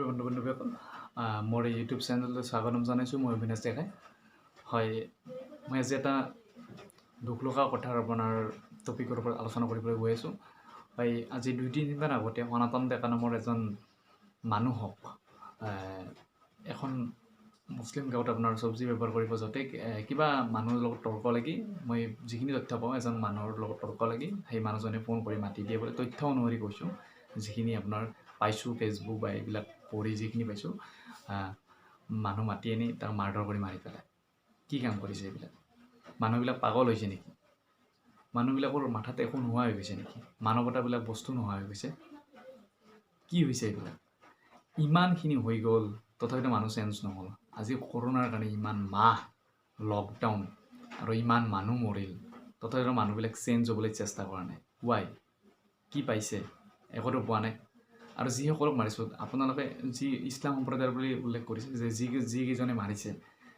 বন্ধু বান্ধৱীসকল, মোৰ এই ইউটিউব চেনেললৈ স্বাগতম জনাইছোঁ। মই অবিনাশ ডেকাই হয়। মই আজি এটা দুখ লগা কথাৰ আপোনাৰ টপিকৰ ওপৰত আলোচনা কৰিবলৈ গৈ আছোঁ। হয়, আজি 2-3 দিনমান আগতে সনাতন ডেকা নামৰ এজন মানুহক এখন মুছলিম গাঁৱত আপোনাৰ চব্জি বেপাৰ কৰিব যাওঁতে কিবা মানুহৰ লগত তৰ্ক লাগি, মই যিখিনি তথ্য পাওঁ, এজন মানুহৰ লগত তৰ্ক লাগি সেই মানুহজনে ফোন কৰি মাতি দিয়ে বোলে। তথ্য অনুসৰি কৈছোঁ, যিখিনি আপোনাৰ পাইছোঁ, ফেচবুক বা এইবিলাক পঢ়ি যিখিনি পাইছোঁ, মানুহ মাতি আনি তাক মাৰধৰ কৰি মাৰি পেলায়। কি কাম কৰিছে এইবিলাক? মানুহবিলাক পাগল হৈছে নেকি? মানুহবিলাকৰ মাথাত একো নোহোৱা হৈ গৈছে নেকি? মানৱতাবিলাক বস্তু নোহোৱা হৈ গৈছে? কি হৈছে এইবিলাক? ইমানখিনি হৈ গ'ল, তথাপিতো মানুহ চেঞ্জ নহ'ল। আজি কৰোণাৰ কাৰণে ইমান মাহ লকডাউন আৰু ইমান মানুহ মৰিল, তথাপিতো মানুহবিলাক চেঞ্জ হ'বলৈ চেষ্টা কৰা নাই। ৱাই? কি পাইছে? একোতো পোৱা নাই। আৰু যিসকলক মাৰিছোঁ, আপোনালোকে যি ইছলাম সম্প্ৰদায়ৰ বুলি উল্লেখ কৰিছে যে যিকেইজনে মাৰিছে,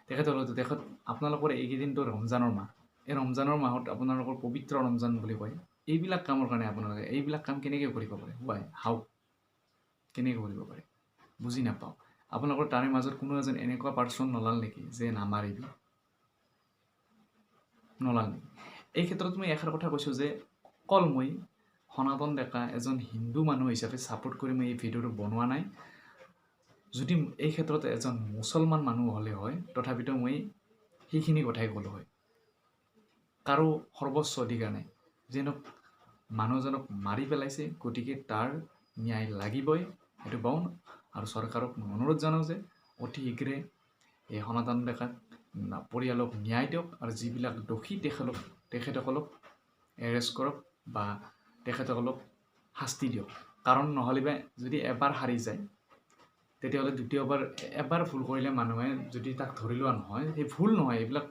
তেখেতসকলে তেখেত আপোনালোকৰ এইকেইদিনটো ৰমজানৰ মাহ। এই ৰমজানৰ মাহত আপোনালোকৰ পবিত্ৰ ৰমজান বুলি কয়। এইবিলাক কামৰ কাৰণে আপোনালোকে এইবিলাক কাম কেনেকৈ কৰিব পাৰে? ৱাই? হাউ? কেনেকৈ কৰিব পাৰে, বুজি নাপাওঁ। আপোনালোকৰ তাৰে মাজত কোনো এজন এনেকুৱা পাৰ্চন নোলাল নেকি যে নামাৰিবি? নোলাল নেকি? এই ক্ষেত্ৰত মই এষাৰ কথা কৈছোঁ যে অকল মই সনাতন ডেকা এজন হিন্দু মানুহ হিচাপে ছাপোৰ্ট কৰি মই এই ভিডিঅ'টো বনোৱা নাই। যদি এই ক্ষেত্ৰত এজন মুছলমান মানুহ হ'লে হয়, তথাপিতো মই সেইখিনি কথাই ক'লোঁ হয়। কাৰো সৰ্বোচ্চ অধিকাৰ নাই। যেনক মানুহজনক মাৰি পেলাইছে, গতিকে তাৰ ন্যায় লাগিবই, সেইটো বাউন। আৰু চৰকাৰক মই অনুৰোধ জনাওঁ যে অতি শীঘ্ৰে এই সনাতন ডেকাক পৰিয়ালক ন্যায় দিয়ক আৰু যিবিলাক দোষী তেখেতসকলক এৰেষ্ট কৰক বা তেখেতসকলক শাস্তি দিয়ক। কাৰণ নহ'লে যদি এবাৰ সাৰি যায়, তেতিয়াহ'লে দ্বিতীয়বাৰ, এবাৰ ভুল কৰিলে মানুহে যদি তাক ধৰি লোৱা নহয়, সেই ভুল নহয়, এইবিলাক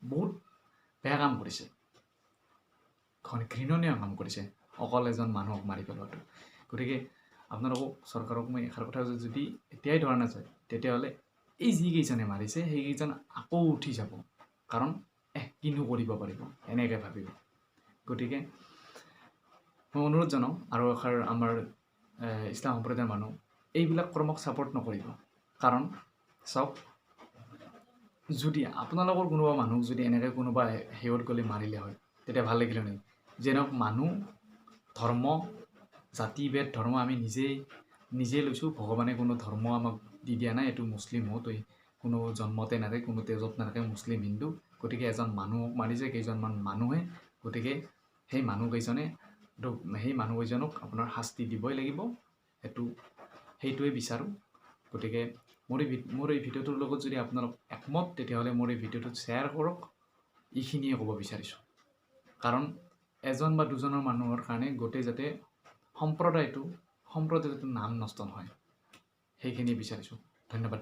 বহুত বেয়া কাম কৰিছে, ঘৃণনীয় কাম কৰিছে অকল এজন মানুহক মাৰি পেলোৱাটো। গতিকে আপোনালোকক, চৰকাৰক মই এষাৰ কথা, যদি এতিয়াই ধৰা নাযায়, তেতিয়াহ'লে এই যিকেইজনে মাৰিছে সেইকেইজন আকৌ উঠি যাব। কাৰণ এহ, কিনো কৰিব পাৰিব, এনেকৈ ভাবিব। গতিকে মই অনুৰোধ জনাওঁ আৰু এষাৰ, আমাৰ ইছলাম সম্প্ৰদায়ৰ মানুহ এইবিলাক কৰ্মক ছাপোৰ্ট নকৰিব। কাৰণ চাওক, যদি আপোনালোকৰ কোনোবা মানুহক যদি এনেকৈ কোনোবা হেৰিত গ'লে মাৰিলে হয়, তেতিয়া ভাল লাগিলে নেকি? যেনক মানুহ ধৰ্ম, জাতি, ভেদ, ধৰ্ম আমি নিজেই নিজেই লৈছোঁ। ভগৱানে কোনো ধৰ্ম আমাক দি দিয়া নাই, এইটো মুছলিম হওঁ তই। কোনো জন্মতে নাথাকে, কোনো তেজত নাথাকে মুছলিম, হিন্দু। গতিকে এজন মানুহক মাৰিছে কেইজনমান মানুহে, গতিকে সেই মানুহকেইজনে সেই মানুহকেইজনক আপোনাৰ শাস্তি দিবই লাগিব। সেইটোৱে বিচাৰোঁ। গতিকে মোৰ এই ভিডিঅ'টোৰ লগত যদি আপোনালোক একমত, তেতিয়াহ'লে মোৰ এই ভিডিঅ'টোত শ্বেয়াৰ কৰক। এইখিনিয়ে ক'ব বিচাৰিছোঁ। কাৰণ এজন বা দুজনৰ মানুহৰ কাৰণে গোটেই যাতে সম্প্ৰদায়টোৰ নাম নষ্ট নহয়, সেইখিনিয়ে বিচাৰিছোঁ। ধন্যবাদ।